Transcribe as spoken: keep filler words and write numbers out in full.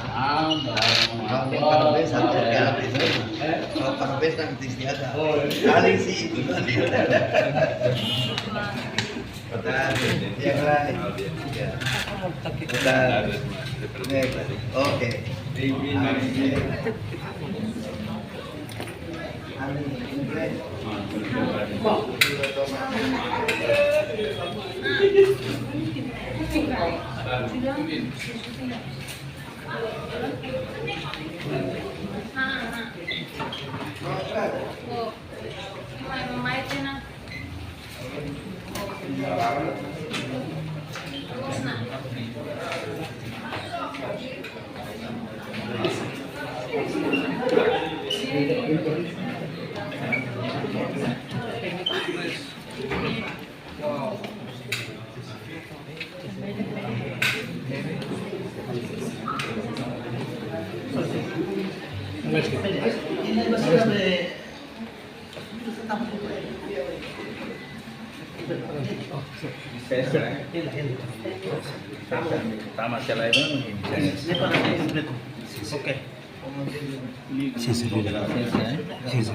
Ah, parabéns, ator que abre, né? Oh, parabéns, não, desviada. Ali sim. Boa tarde. Boa tarde. Ok. Tama selain itu. Oke. Sim, sim, sim. Sim, sim.